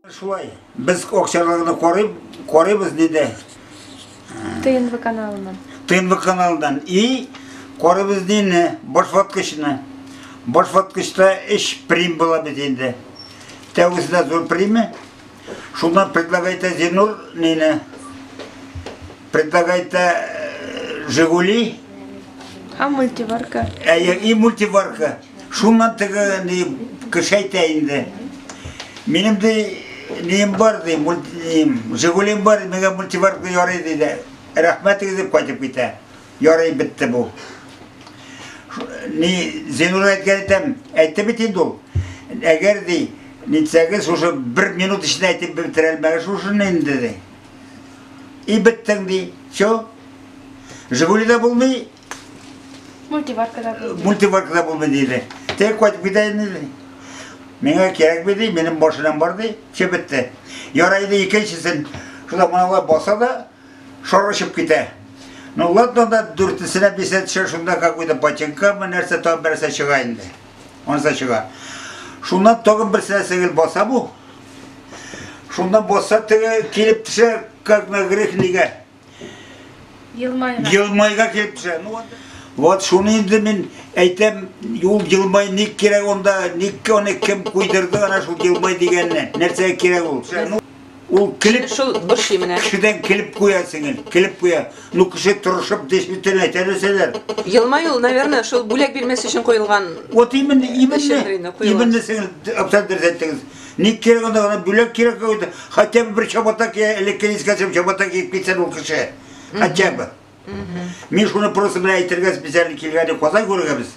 Шулай, без акчаларны карыйб, карыйбыз диде. ТНВ каналыннан. ТНВ каналыннан. И карыйбыз дине, башваткычны. Башваткычта эш прим була бит инде. Тәүгесендә зур приме. Шуннан предлагает Зинур нине. Предлагает Жигули. А мультиварка? Әйе, и мультиварка. Шуннан теге ни кеше әйтә инде. Минем ди нием бар ди, мульти, Жигулим бар, миңа мультиварка ярый диде. Рәхмәтегез дип кайтып китә. Ярый бетте бу. Ни Зинур әйткән әйтәм, әйтте бит инде ул. Әгәр ди, нитсәгез, шушы бер минут эчендә әйтеп бетерә алмагыз шушыны инде ди. И беттең ди. Все. Жигули да булмый, Мультиварка да булмый. Мультиварка да булмый диде. Тек кайтып китә инде. Миңа кирәкми ди, минем машинам бар ди. Все бетте. Ярай ди икенчесен. Шунда моналар баса да шар очып китә. Ну ладно да дүртесенә бисә төшә, шунда какой-то ботинкамы нәрсә тагын берсе чыга инде. Анысы чыга. Шуннан тагын берсенә сеңел баса бу. Шуннан баса теге килеп төшә, как на грех нигә. Елмайга. Елмайга килеп төшә. Ну, вот шуны инде мин әйтәм, ул елмай ник кирәк онда, ник аны кем куйдырды ана шул елмай дигәнне? Нәрсәгә кирәк ул? Ну, ул килеп шул борчый менә. Кешедән килеп куя сеңел, килеп куя. Ну, кеше тырышып действительно әйтә нәрсәләр. Елмай ул, наверное, шул бүләк бирмәс өчен куелган. Вот именно, именно, именно сеңел, абсолютно дөрес әйттегез. Ник кирәк анда гына бүләк кирәк какой-то. Хотя бы бер чабата кия, элекке искә чабата киеп китсен ул кеше. Хотя бы. Мин шуны просто менә әйтергә специально килгән Казан күрергә без.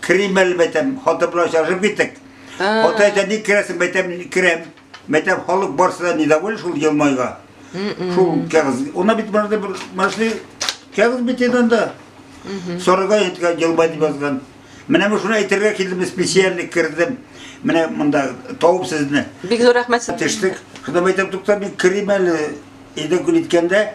Керим әле әйтәм, хатын белән очрашып киттек. Хатын әйтә, ник керәсең, әйтәм, керәм. Әйтәм, халык барсы да недоволен шул елмайга. Шул кәгазь. Она бит монда бер машина кәгазь бит инде анда. Сорыга әйткән, елмай дип язган. Менә мин шуны әйтергә килдем, специально кердем. Менә монда тавып сезне. Бик зур рәхмәт сезгә. Төштек. Шунда әйтәм, тукта, мин керим әле. Өйдә гөл иткәндә,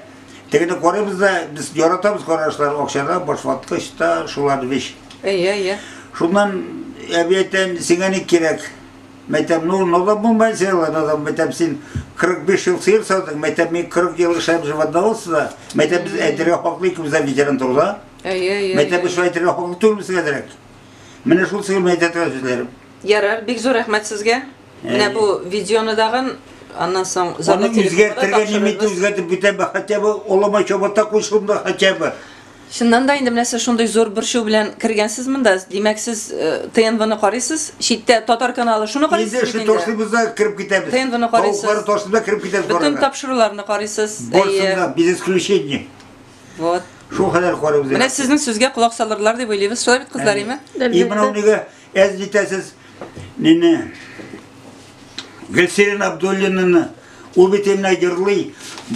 тегене карыйбыз да, без яратабыз карашлар, акчада, башваткычта, шулар вещь. Әйе, әйе. Шуннан әби әйтәм, сиңа ни кирәк? Мәйтәм, ну, надо булмай сыерлар, надо, мәйтәм, син 45 ел сыер саудың, мәйтәм, мин 40 ел эшләп животноводствода, мәйтәм, без әйтергә хаклы икебез дә ветеран труда. Әйе, әйе. Мәйтәм, без шулай әйтергә хаклы түгелбез әзрәк. Менә шул сыер әйтә торган сүзләрем. Ярар, бик зур рәхмәт сезгә. Менә бу видеоны дагын, аннан соң Аны үзгәртергә нимәтне үзгәртеп бетәм, хотя бы олама чабата куйсын да хотя бы. Чыннан да инде менә сез шундый зур борчу белән кергәнсез монда. Димәк, сез ТНВны карыйсыз, читтә татар каналы шуны карыйсыз бит инде. Инде ташлыйбыз да кереп китәбез. ТНВны карыйсыз. Тавыклары ташлыйбыз да кереп китәбез. Бөтен тапшыруларны карыйсыз. Барысын да, без исключения. Вот. Шул кадәр карыйбыз. Менә сезнең сүзгә колак салырлар дип уйлыйбыз. Шулай бит, кызлар, име? И менә нигә әз җитәсез. Нине Гөлсирин Абдуллинаны ул бит менә җырлый,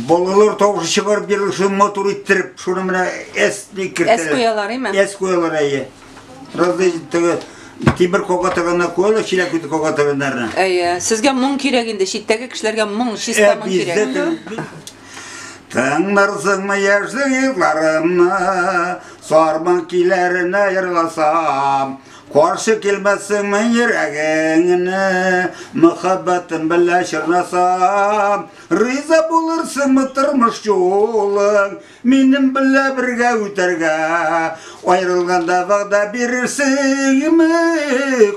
балалар тавышы чыгарып йөри, шуны матур иттереп, шуны менә эс дип кертәләр. Эс куялар, име? Эс куялар, әйе. Разый теге тимер кога торганнар куялар, чиләк үтеп кога торганнарны. Әйе, сезгә моң кирәк инде, читтәге кешеләргә моң, чиста моң кирәк. Тыңларсыңмы яшьлек елларымны, сарман көйләренә җырласам, Каршы килмәссеңме йөрәгеңне, Мөхәббәтем белән чорнасам, Риза булырсыңмы тормыш юлың, Минем белә бергә үтәргә, Аерылганда вәгъдә бирерсеңме,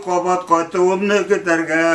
Кабат кайтуымны көтәргә.